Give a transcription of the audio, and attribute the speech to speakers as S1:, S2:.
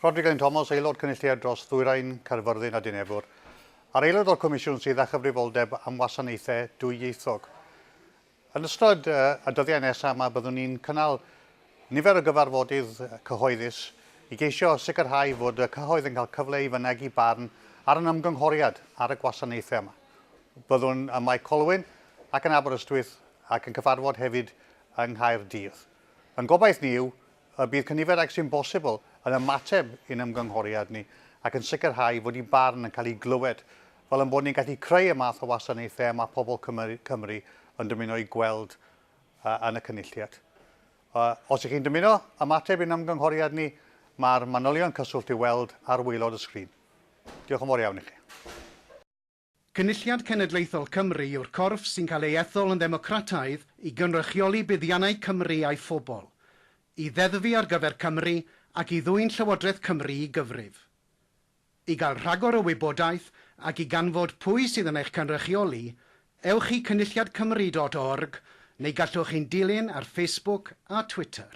S1: Rhodri Glyn Thomas, Aelod Cynulliad dros Ddwyrain Caerfyrddin a Dinefwr, a'r aelod o'r Comisiwn sydd â chyfrifoldeb am wasanaethau dwyieithog. Yn ystod y dyddiau nesaf yma byddwn ni'n cynnal nifer o gyfarfodydd cyhoeddus i geisio sicrhau fod y cyhoedd yn cael cyfle i fynegi barn ar yn ymgynghoriad ar y gwasanaethau yma. Byddwn ym Mae Colwyn ac yn Aberystwyth ac yn cyfarfod hefyd yng Nghaerdydd. Yn gobaith ni yw y bydd cynifer ag sy'n bosibl yn ymateb i'n ymgynghoriad ni ac yn sicrhau fod eu barn yn cael ei glywed, fel ein bod ni'n gallu creu y math o wasanaethau y mae pobl Cymru, Cymru yn dymuno eu gweld yn y Cynulliad. Os ych chi'n dymuno ymateb i'n ymgynghoriad ni, mae'r manylion cyswllt i'w weld ar waelod y sgrin. Diolch yn fawr iawn i chi.
S2: Cynulliad Cenedlaethol Cymru yw'r corff sy'n cael ei ethol yn ddemocrataidd i gynrychioli buddiannau Cymru a'i phobl, i ddeddfu ar gyfer Cymru ac i ddwyn Llywodraeth Cymru i gyfrif. I gael rhagor o wybodaeth ac i ganfod pwy sydd yn eich cynrychioli, ewch i cynulliadcymru dot org neu gallwch ein dilyn ar Facebook a Twitter.